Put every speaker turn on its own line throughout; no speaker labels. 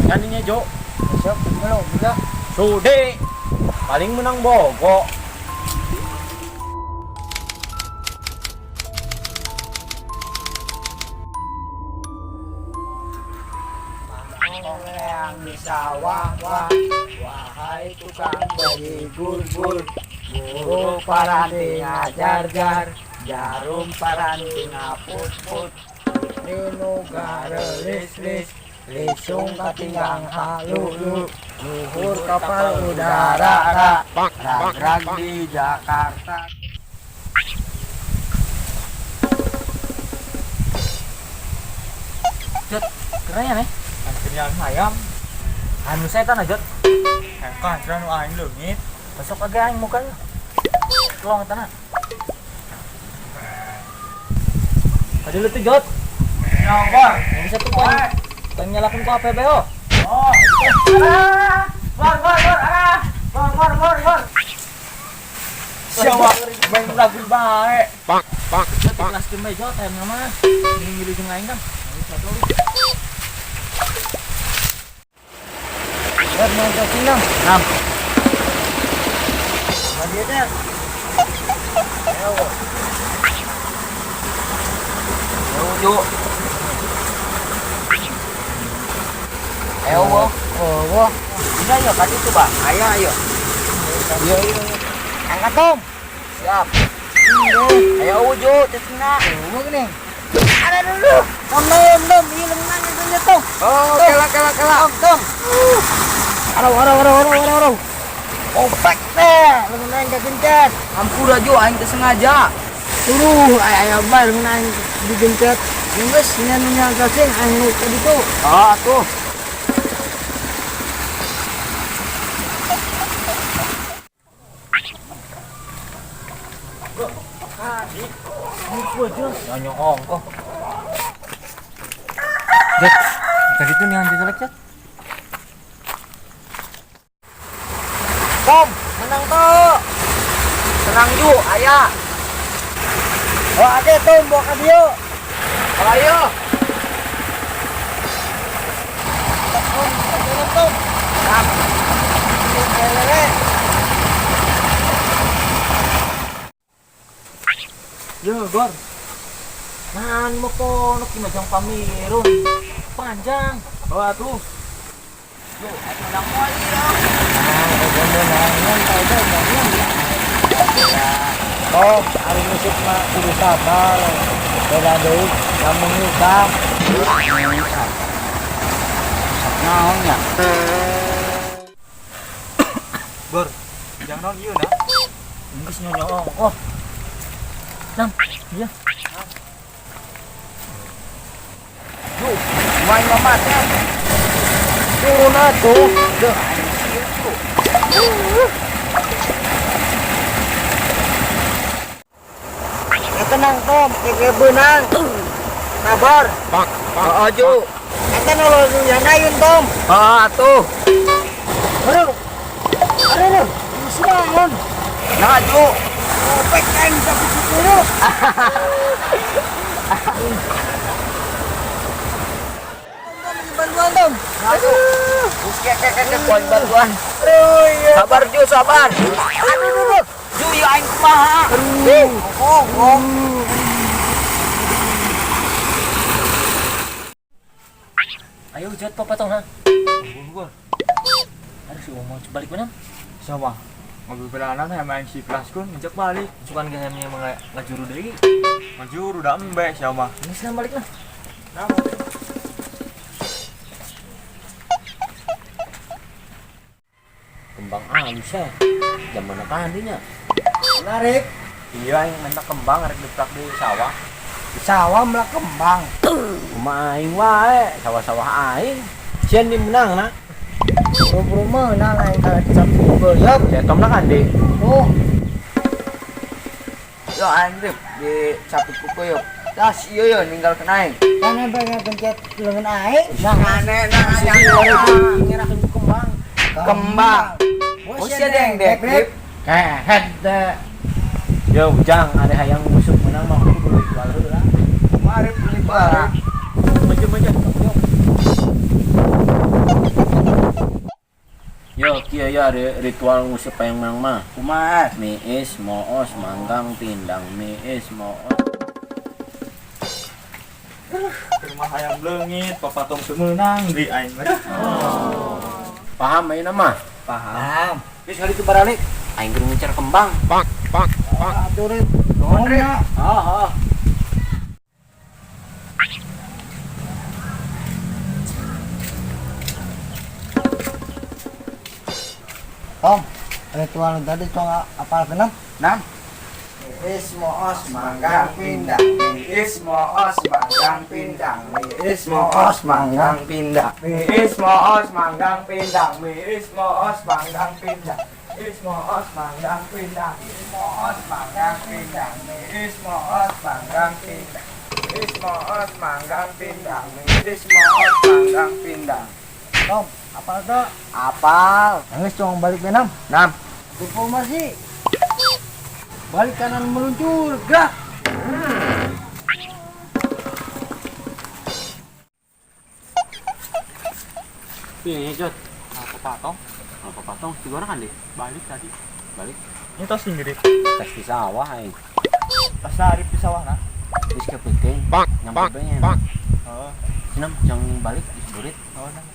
Ganinya Jo.
Siap, belum bisa.
Sude. Paling menang bogo.
Yang di sawah, wah, wahai tukang bagi gul-gul, buru paranti ngajar-jar, jarum paranti ngaput-put, ninu garelis-lis, lisung katinggang halulu, luhur kapal udara, ra, rag-rag di Jakarta.
Jot, keren ya nih.
Antrian hayam.
Anu setan aja.
Hengka antrian nu aing leungit.
Besok agak aing muka. Tolong tanah. Tadi lu tuh Jot.
Nyongkor.
Yang bisa tuh poin. Poin nyalakan ku APB oh.
Oh. Ah, bor bor bor ah. Bor bor bor bor. Siapa main lagu bae.
Jot kelas bae Jot hayam mah. Ini ngilu jeung aing kan.
Buat mau cacing dong.
Nam.
Bagi aja. Ayo.
Yo Jo. Ayo wo.
Oh, wah.
Bisa yo kadi tuh, Pak. Ayo ayo.
Iya, iya. Angkat, Tom.
Siap. Ayo Jo, cacingna.
Oh, gini. Ada dulu. Tom, tom, tom. Iya, lengan itu Tom.
Oh, kela kela kela.
Tom, Tom. Arau, arau, arau, arau, arau, arau. Opek deh, lengan aing kegencet.
Ampura Jo, aing teu sengaja.
Suruh, ay ay abay, lengan aing digencet. Geus, nya nya cacing aing nu ka ditu.
Oh, atuh. Nyonya ongkoh. Jat, tadi tuh nih anjing jelek, Jat.
Tom, menang tuh.
Tenang Ju, aya.
Oh, ade Tom, bawa ka dieu.
Ayo.
Tom, jalan Tom.
Siap.
Lele.
Yo, Gor. Nah, mau ponok di majang pamirun. Panjang.
Oh atuh.
Yo, aing menang moal ieu.
Nah, menang tau deh, ya. Tom, ari musik mah kudu sabar. Beda deui, lamun ngutang.
Naon nya?
Bor. Jangan naon ieu na.
Geus nyonya ongkoh. Nam, iya. Yo, main mama teh.
Turun atuh.
Deuh, aing sieun tuh.
Ya tenang Tom, keke beunang. Sabar.
Heeh, Ju.
Eta nu lu yang Tom.
Heeh, atuh.
Aduh. Aduh, aduh. Geus naon?
Nah, Ju.
Opek aing tapi dulu. Bantuan Tom.
Aduh. Geus keke keke poin bantuan.
Aduh, iya.
Sabar Ju, sabar.
Aduh, aduh, aduh.
Ju, ieu aing kumaha?
Aduh.
Oh, oh. Ayo Jot papatong ha.
Bor.
Aduh si Umar balik mana?
Sama. Ngobrol belanan hayam aing si kun ngejak balik.
Sukan ge hayamnya emang ngajuru deui.
Ngajuru da embe siapa.
Ini senang balik lah.
Nah.
Kembang alus ya. Zaman apa andinya?
Menarik.
Iya aing minta kembang arek diprak di sawah.
Di sawah melak kembang.
Kumaha aing wae, sawah-sawah aing. Sieun di menang na.
Buru-buru menang aing kalah dicap goyok.
Saya tom na kan di.
Oh,
Yo aing rip di capit ku koyok. Tas ieu yo ninggalkeun aing.
kan pengen pencet lengan aing.
Nah, aneh nah
Ngerakeun ku kembang.
Kembang. Oh sia deng dek rip.
Kehed deh. Yo ujang ada hayang musuh menang mah kudu beli jual heula.
Mari beli barang.
Maju maju. Yo. Kieu ya ritual nguseup hayang menang mah.
Kumaha?
Miis, moos, manggang, pindang, miis, moos.
Rumah hayam leungit, papatong semenang di aing mah.
Paham ayeuna mah?
Paham.
Geus kali itu baralik. Aing keur ngincer kembang.
Atuh Rip. Nuhun ya.
Heeh.
Tom, ritual tadi tong apal kenam?
Nam.
Is moos manggang pindang.
Is moos manggang pindang. Is
Moos manggang
pindang. Is moos manggang pindang. Is moos manggang pindang. Is moos manggang pindang. Is moos manggang pindang. Is moos manggang pindang. Is moos manggang pindang. Is moos manggang pindang.
Tom, apal tuh?
Apal.
Nangis cuma balik benam.
Nam.
Informasi. Balik kanan meluncur, gerak.
Ini Jod.
Apa patong?
Apa patong? Di kan deh?
Balik tadi.
Balik.
Ini tos tinggi.
Tes di sawah aing.
Tas narip di sawah nah.
Geus kepeuting. Nyampe bae nya.
Heeh.
Sinam jang balik geus burit.
Oh, nah.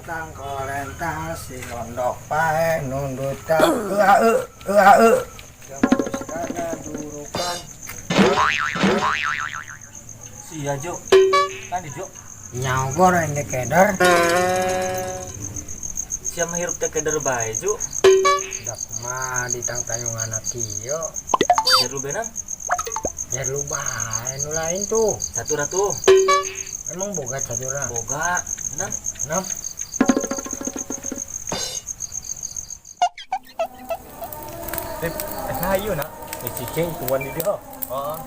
Tang kolentang si londok pae nundut ka e e e. Gembus kana durukan.
Sia Jo. Kan di Jo.
Nyaugor ini keder.
Sia mah hirup teh keder bae Jo.
Da kumaha di tangtayungan kieu.
Jar lu benam.
Jar lu bae nu lain tuh.
Satu ratu.
Emang boga caturna?
Boga. Enam.
Enam.
Rip, nah ieu na.
Cicing tuan di dia.
Heeh.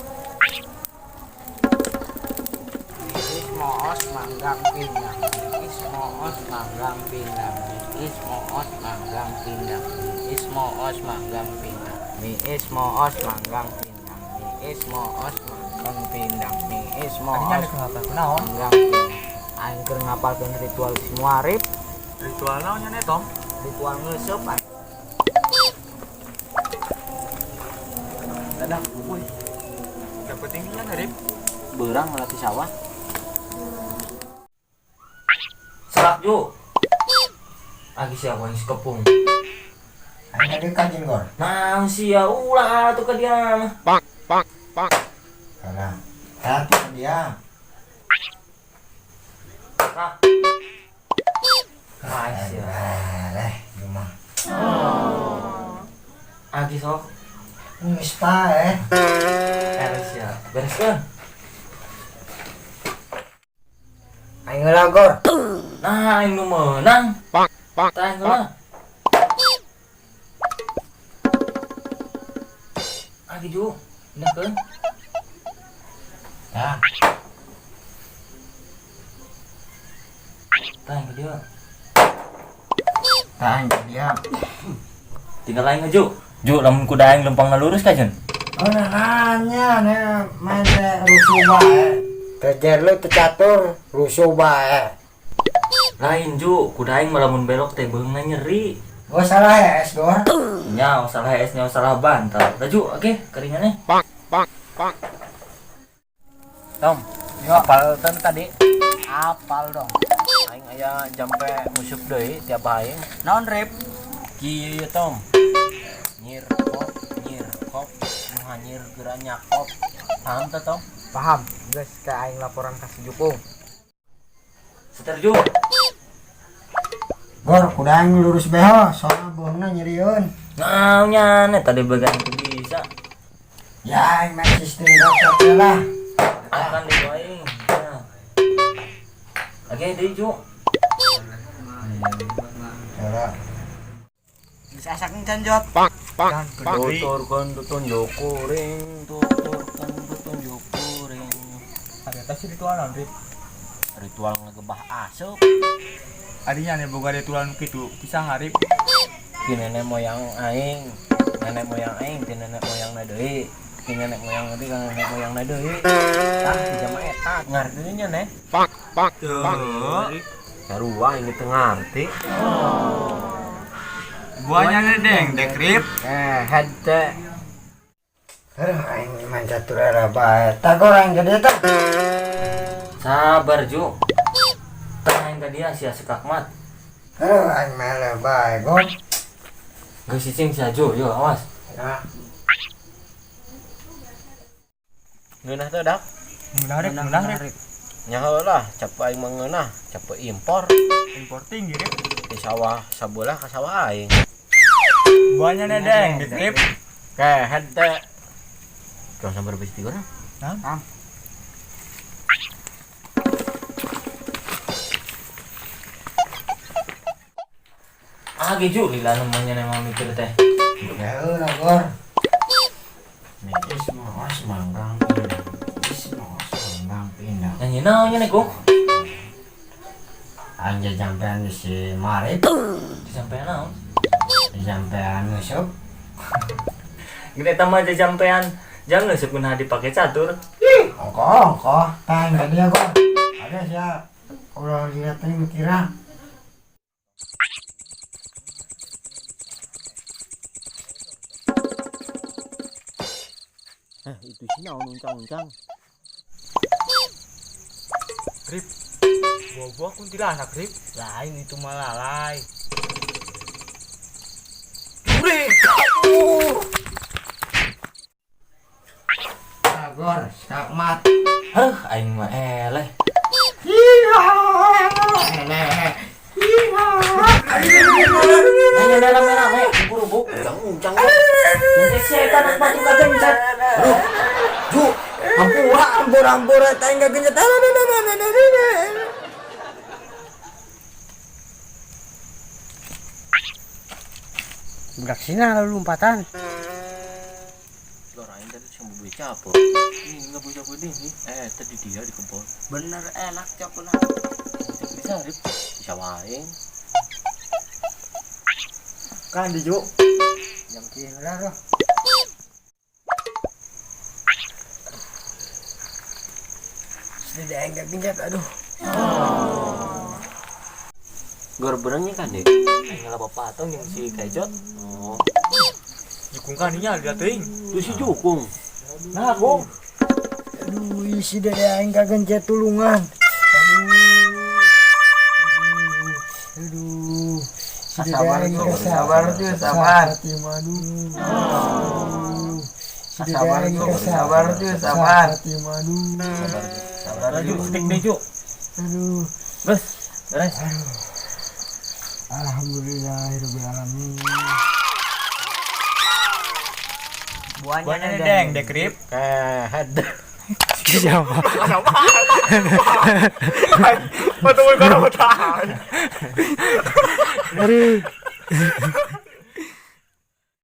Is moos manggang pindang. Is moos manggang pindang. Is moos manggang pindang. Is moos manggang pindang. Is moos manggang pindang. Is moos manggang pindang. Is moos
Naon?
manggang pindang. Aing keur ngapalkeun ritual si Muarif,
Ritual naon nya Tom?
ritual ngeuseub aing.
Dadah, bubuy.
Dapat tingginya Rip.
Beurang melatih sawah.
Serak Jo. Agi sia aing kepung.
Aing tadi kajin gor.
Nah, sia ulah tuh ke dia mah.
Karena tadi dia.
Nah. Nah, sia.
Eh, rumah.
Agi sok.
Geus pae.
Sia. Bereskeun.
Aing heula gor.
Nah, aing nu meunang. Pak, pak, tah aing heula. Agi Jo, indahkeun.
Tah.
Tah aing ka dieu.
Tah aing dia.
Tinggal aing Jo. Jo, lamun kuda aing lempangna lurus ka Jun.
Oh nanya nih main teh rusuh bae. Kejar lu tercatur rusuh bae.
Lain Jo, kuda aing mah lamun belok teh beungna nyeri.
Gua salah ya es gor.
Nya, salah es nya salah bantal. Lah Jo, oke, keringannya.
Tom, apal teh tadi.
Apal dong.
Aing aya jampe musup deui tiap aing.
Naon Rip?
Kieu Tom. Nyir kop, nu hanyir geura nyakop. Paham teh Tom?
Paham. Geus ka aing laporan ka si Jukung.
Seter Jo.
Gor kuda aing lurus beho soalna beungna nyerieun.
Nah, nya tadi bagian itu bisa.
Ya aing mah sistem daftar lah.
Akan di aing. Nah. Oke, deui Jo.
Cara.
Geus asak encan Jot.
Tuturkeun tutunjuk kuring, tuturkeun tutunjuk kuring.
Ada tes ritual naon Rip?
Ritual ngegebah asup.
Adinya nih boga ritual nu kitu, kisah Rip.
Ti nenek moyang aing, nenek moyang aing ti nenek moyangna deui. Ti nenek moyang tadi kan nenek moyang na deui. Tah di jama eta ngarteunya neh. Pak pak pak. Sarua ini teu ngarti.
Buahnya deng, dekrip.
Hade.
Aduh, aing main catur era bae. Tagor aing ka dieu tah.
Sabar, Ju. Tah aing ka dia sia sekakmat.
Aduh, aing mah bae, Gom.
Geus cicing sia, Ju, yo awas.
Nah.
Ngeunah teh dak?
Ngeunah rek.
Nyaho lah, capek aing mah ngeunah, capek impor.
Impor tinggi rek.
Di sawah sabelah ka sawah aing.
Buahnya deng, dekrip.
Kehed teh. Jangan sampai berbisik orang.
Hah?
Ah, gitu lila namanya nemang mikir teh.
Ya udah, Gor. Is moos manggang pindang. Is moos manggang pindang.
Nyanyi naonnya nih, Kung?
Anjir sampean si Marip.
Sampean naon?
Sampean nguseup.
Gede tambah aja sampean. Jangan nguseup kunaha dipake catur.
Ih, ongkoh-ongkoh. Tah ka dia, Gor. Ada sia ulah lihat teh mikirna.
Itu sih naon uncang-uncang.
Rip. Buah-buah kuntilanak, Rip.
Lain itu malah lalai.
Tagor, skakmat.
Heuh, aing mah eleh.
Eleh.
Nanya rame-rame, burubuk.
Uncang-uncang.
Gencet sia eta anak batu kagencet.
Aduh. Ju,
ampura, ampura, ampura, teh enggak gencet. Budak sina lalu lompatan.
Gor aing tadi sambil beli capek. Ini enggak beli capek ini. Tadi dia di kebun.
Bener enak capekna.
Bisa rip di sawah aing.
Kan di Ju.
Jam kieu lah roh. Sudah aing enggak gencet, aduh.
Gor berangnya kan deh.
Aing ngalapa patong jeung si Kajot.
Oh.
Jukung kan nya lihat teuing.
Itu si Jukung.
Nah, Kung.
Aduh, isi dede aing kagencet tulungan. Aduh. Aduh.
Sabar, sabar, sabar.
Aduh.
Sabar, sabar, sabar.
Sabar,
sabar.
Ju, stick deh, Ju.
Aduh.
Bes, beres.
Alhamdulillahirabbil alamin.
Buahnya deng, dekrip.
Kehed.
Siapa? Betul-betul. Aduh.